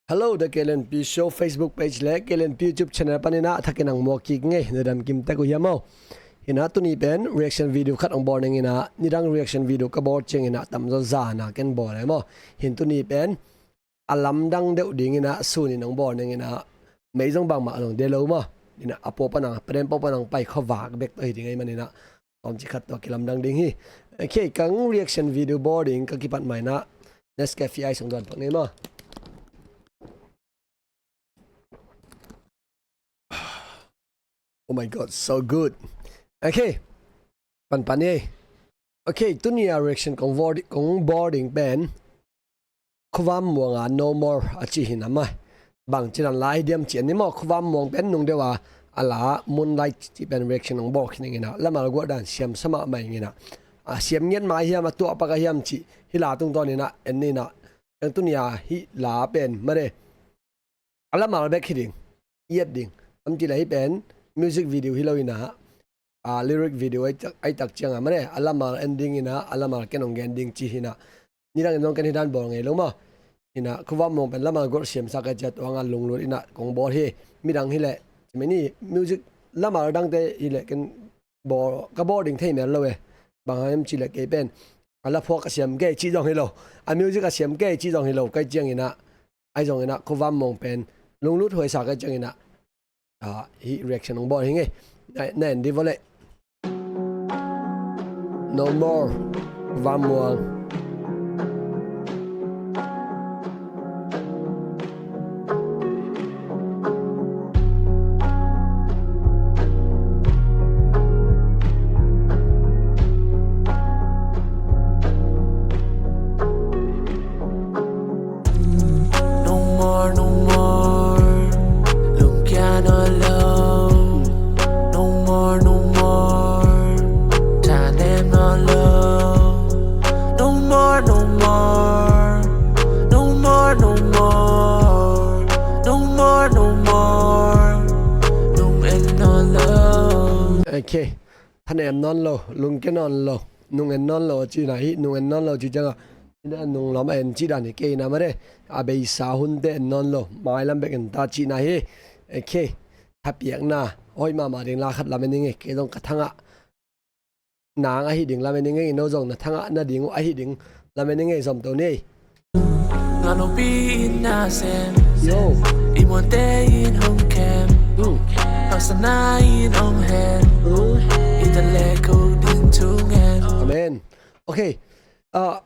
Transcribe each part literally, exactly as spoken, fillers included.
Hello, The K L N P Show Facebook page le K L N P YouTube channel panin ah thakin hong muak kik ing ei, na dam kim tek uh hiam aw? Hi in ah tuni pen reaction video khat hong bawl ning in ah, nidang reaction video ka bawl ciangin ah tamzaw zan a ken bawl e maw. Hi in tuni pen a lamdang deuh dingin ah sun in hong bawl ning in ah, mei zong bangmah zong de lo maw. Hi in ah a pua pan hong, padem pua pan hong pai khuavak bek tawh hi ding ahih manin ah, tawmcik khat tawh kilamdang ding hi. Ok, ka reaction video bawl ding ka kipat mah in ah, Nescafe ice hong dawn phot ning ei maw. Oh my God, so good. Ok, panpan ei. Ok, tuni a reaction kong bawl di-, kong bawl ding pen Khuavam Muang a No More a ci hi in ah maw. Bangci dan la hi diam ci a ni maw, Khuavam Muang pen nung deuh a a la Moonlight cih pen reaction hong bawl khin ning in ah, lamal guah dan siam sa mahmah ing in ah, a siam ngiat mah hiam, a tuahpak a hiam cih hih la tungtawn in ah en ni in ah, eng tuni a hih la pen mare a lamal bek hi ding, i et ding. Bang ci le hih pen music video hi lo in ah, a lyric video ahi tak, ahi tak ciang a mare a lamal en ding in ah, a lamal ken hong gen ding ci hi in ah, nidang in zong ken hih dan bawl ngei lo maw. Hi in ah Khuavam Muang pen lamal guah siam sa ka hih ciang tua hang a lunglut in ah kong bawl hi. Midang hi leh, ci mai ni, music lamal dangte hi leh ken bawl, ka bawl ding thei mel lo e. Bang hang hiam cih leh kei pen a la phuak a siam kei cih zong hi lo, a music a siam kei cih zong hi lo ka hih ciangin ah, ahi zongin ah Khuavam Muang pen lunglut huai sa ka hih ciangin ah, ah, hih reaction hong bawl hi ing ei. Na, na en di vua leh. No More, Khuavam Muang. No more, no more, lungkia nawn lo. No more, no more, thanem nawn lo. No more, no more, no more, no more, no more, no more, nung en nawn lo. Ok. Thanem nawn lo, lungkia nawn lo, nung en nawn lo a ci in ah, hih nung en nawn lo ci ciang a, hi in ah nung lam a en cih dan hi kei in ah mare, a beisa hunte en nawn lo, mailam bek en ta cihna hi. Ok, thapiakna hoih mahmah ding la khat lamen ing ei, kei zong ka thangah nang ahi ding lamen ing ei, no zong na thangah na ding uh ahi ding lamen ing ei, zom to ni ei. Ngah lopi in na sem. Yo. I muante in hong kem. Mm. Haksatna in hong hen. Mm. Hi ta leh khuk ding thu ngen. Amen. Ok. Ah,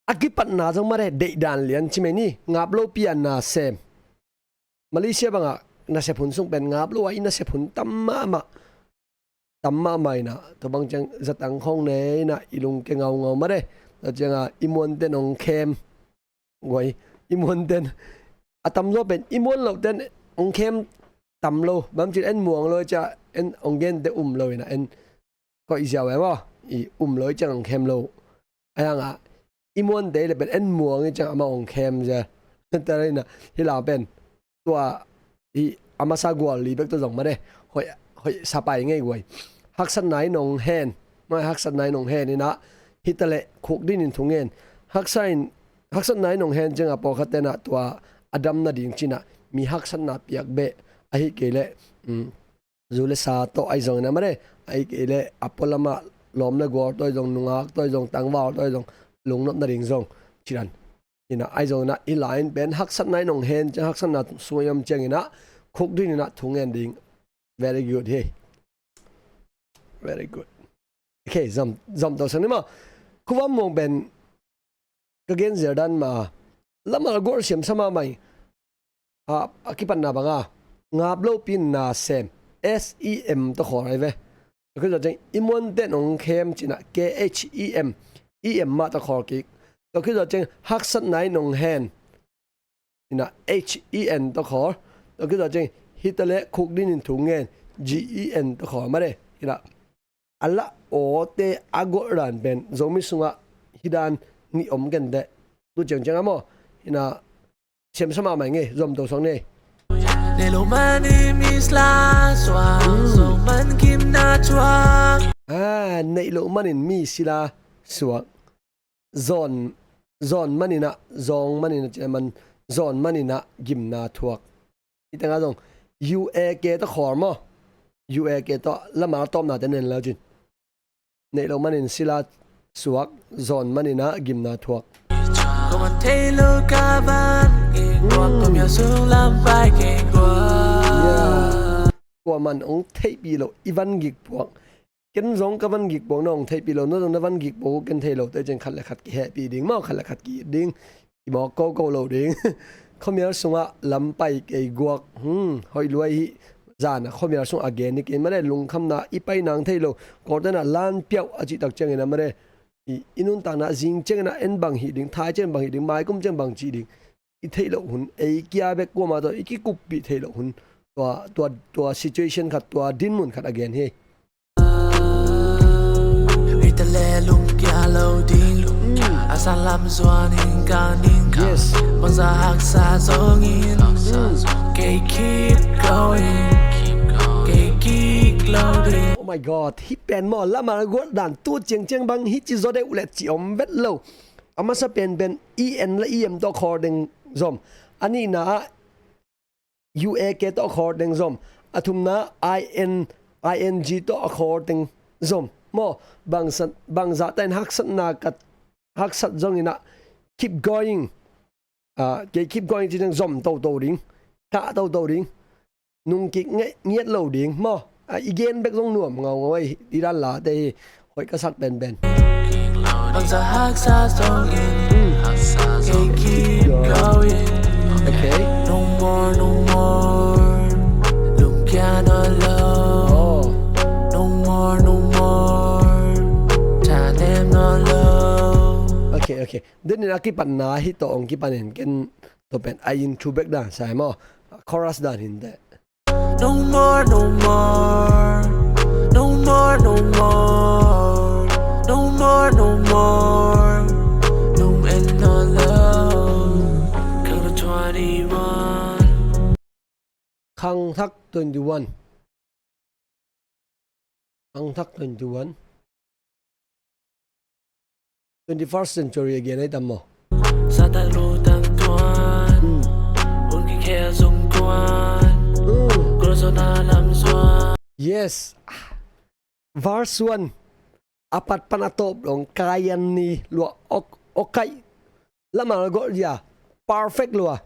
a kipatna zong mare deihdan lian ci mai ni. Ngap lopi in na sem. Malaysia bangah nasep hun sung pen ngap lo a i nasep hun tam mahmah. Tam mahmah in ah, tua bang ciang zatang khawng ne in ah i lungkia ngaungau mare. Tua ciang a i muanten hong khem. Guai, i muanten a tamzaw pen i muan loten hong khem tam lo. Bang ci en muang lo ciang en hong gente um lo in ah en koih ziau e maw. I um lo ciang hong khem lo. Ahi hang a i muante le pen en muang i ciang amah hong khem zia. Tua in ah hih la pen tua hi a masa gual li bek tua zong mare hoih, hoih sa pai ngei guai. Haksatna in hong hen, mai haksatna in hong hen in ah, hi ta leh khuk ding in thu ngen. Haksa in, haksatna in hong hen ciang a pawlkhat ten ah tua a dam nading ci in ah mi haksatna piak beh, ahi kei leh, um, zu le sa tawh ahi zongin ah mare, ahi kei leh a pualam ah lawm le gual tawh ahi zong, nungak tawh ahi zong, tangval tawh ahi zong, lungnop nading zong ci dan. Hi in ah ahi zongin ah hih la in pen haksatna in hong hen ciang, haksatna sung a om ciangin ah khuk ding in ah thu ngen ding. Very good hi. Very good. Ok, zom, zom to sang ni maw. Khuavam Muang pen ka gen zel dan mah, lamal gual siam sa mahmah ing. A, a kipatna bang a, ngap lopi in na sem. S E M tawh khawl ahi ve. Tua khit zawh ciang i muanten hong khem ci in ah K H E M, E M mah tawh khawl kik. Tua khit zawh ciang haksatna in hong hen. In ah H E N tawh khawl. Tua khit zawh ciang hi ta leh khuk ding in thu ngen. G E N tawh khawl mare. In ah a la awte a golh dan pen Zomi sungah hih dan nih om kenteh. Tu ciangciang a maw, hi in ah siamsa mahmah ing ei, zom to sang ni. Neih loh manin mi sila suak, zawng man kim na thuak. Ah, neih loh manin mi sila suak. Zawn, zawn manin ah, zawng manin ah, ci a man zawn maninah gimna thuak. Hi tengah zong U A K tawh khawl maw? U A K tawh lamah tawpnate nen lo cin. Neih loh manin sila suak, zawn maninah gimna thuak. Kong an thei lo ka van gik buak, kong mial sung lam pai gik buak. Yeah. Kuaman hong theihpih loh i van gik buak. Ken zong ka van gik buak na hong theihpih lo, na zong na van gik buak uh ken thei lo, tei ceng khat le khat kihehpih ding maw, khat le khat ki-it ding. Kimawk koko lo ding. Khuamial sungah lam pai kei guak. Hmm, hoih luai hi. Zan a khuamial sungah a gen hi kei mare, lungkhamna i pai nang thei lo. Kawltenah lan piauh a cihtak ciangin a mare, i, i nuntakna zing ciangin a en bang hih ding, thai ciang bang hih ding, maikum ciang bang cih ding. I theih loh hun, ei kia bek kuama tawh i kikuppih theih loh hun. Tua, tua, tua situation khat, tua dinmun khat a gen hi. Yes. Oh my God, hih pen maw, lamah guat dan tu ciangciang bang hih ci zaw deuh leh ci om vet lo. A masa penpen E N le E M tawh khawl deng zom. A nihna ah U A K tawh a khawl deng zom. A thumna I N, I N G tawh a khawl deng zom. Maw, bangzah, bangzah ta in haksatna ka haksat zongin ah keep going. Ah, kei keep going ci deng zom toto ding. Kah toto ding. Nung kik nge-, ngiat lo ding. Maw, ah, i gen bek zong nuam ngaungau ei. I dan late hi. Hoih ka sak penpen. Haksa, haksa, strong in. Haksa, strong in. Keep going. Okay. No more, no more. Lungkia no lo. Oh. No more, no more. Thanem no lo. Okay, okay. Denin a kipatna hih tawh hong kipanin ken tua pen a intro bek dan sai maw. Chorus dan hinteh. No more, no more. No more, no more. No more, no more. Nung en no lo. Khangthak twenty-one. Khangthak twenty-one. Khangthak twenty-one. Twenty-first century again ai tam maw? Satan lutang tuan. Hmm. Un kikhel zong tuan. Hmm. Corona lam zuan. Yes. Verse one. A pat pan a tawp dong, kaian ni lua ok, ok kai. Lamal gol dia. Perfect lua.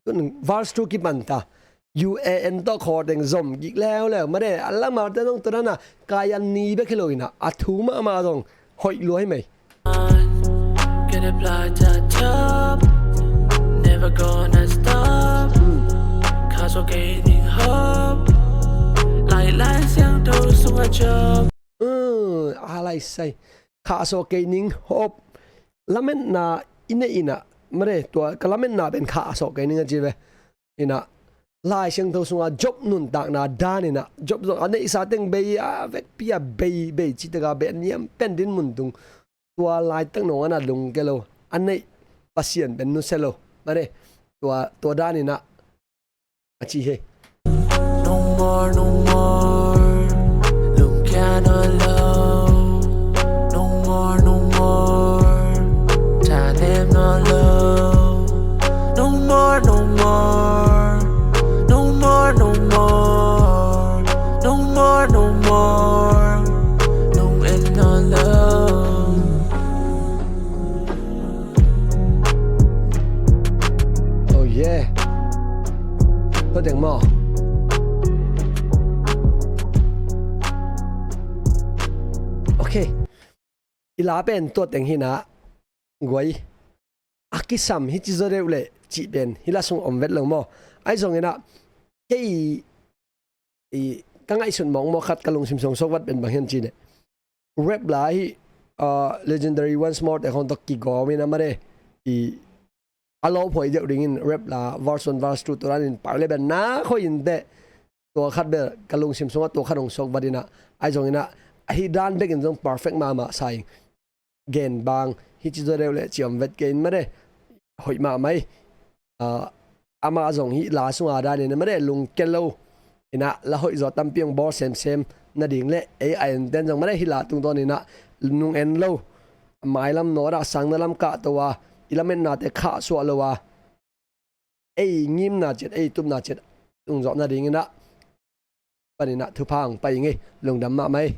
Tun verse two kipan ta. U A N tawh khawl deng zom gik leuleu. Mare, a lamal te dong tua dana kaian ni bek hi lo ina. A thu mahmah zong hoih lua hi mai. Get a blood to top. Never gonna stop. Cause we're gaining hope. Lai Lai Siangtho sung a jump. Uh, a lai sai. Khahsawh kei ning hope. Lametna i neih inah, mare, tua ka lametna pen khahsawh kei ning a ci ve. Inah, Lai Siangtho sunga Job nuntakna dan inah, Job zong a neihsa teng bei a vekpi a bei, bei citaka bei a niam pen din mun tung. Tua laitak nong ana lungke lo. A neih Pasian pen nusia lo. Mare, tua, tua dan inah a ci hi. No more, no more. Lungkia no lo. No more, no more. Thanem no lo. No more, no more. No more, no more. No more, no more. Nung en no lo. Oh yeah. Tua teng maw? Okay. I la pen tua teng hi na. Guai. A kisam hi ci zaw deuh leh cih pen hi la sung om vet lo maw? Ai zong inah kei i, ka ngaihsut mawkmawk khat ka lungsim sung sawk vat pen bang hian ci leh. Rap la hi, ah, Legendary Once More te khong tawh kigawm in a mare, i, a lawphuai deuh dingin rap la verse one, verse two tua danin pai le ben na khoi in teh. Tua khat bel ka lungsim sungah tua khat hong suak vat inah, ai zong inah, ahi dan bekin zong perfect mahmah sa ing. Gen bang hi ci zaw deuh leh ci om vet kei in mare, hoih mahmah hi. Ah, amah zong hih la sunga danin a mare lungke lo. Inah la hoih zaw tampi hong bawl semsem nading le ei a enten zong mare hih la tungtawn inah nung en lo. Mailam naw dah sangna lam kah to a, i lametnate khahsuah lo a. ei ngimna ciat, ei tupna ciat tungzawh nadingin ah panin ah thupha hong pai ing ei. Lungdam mahmah ei.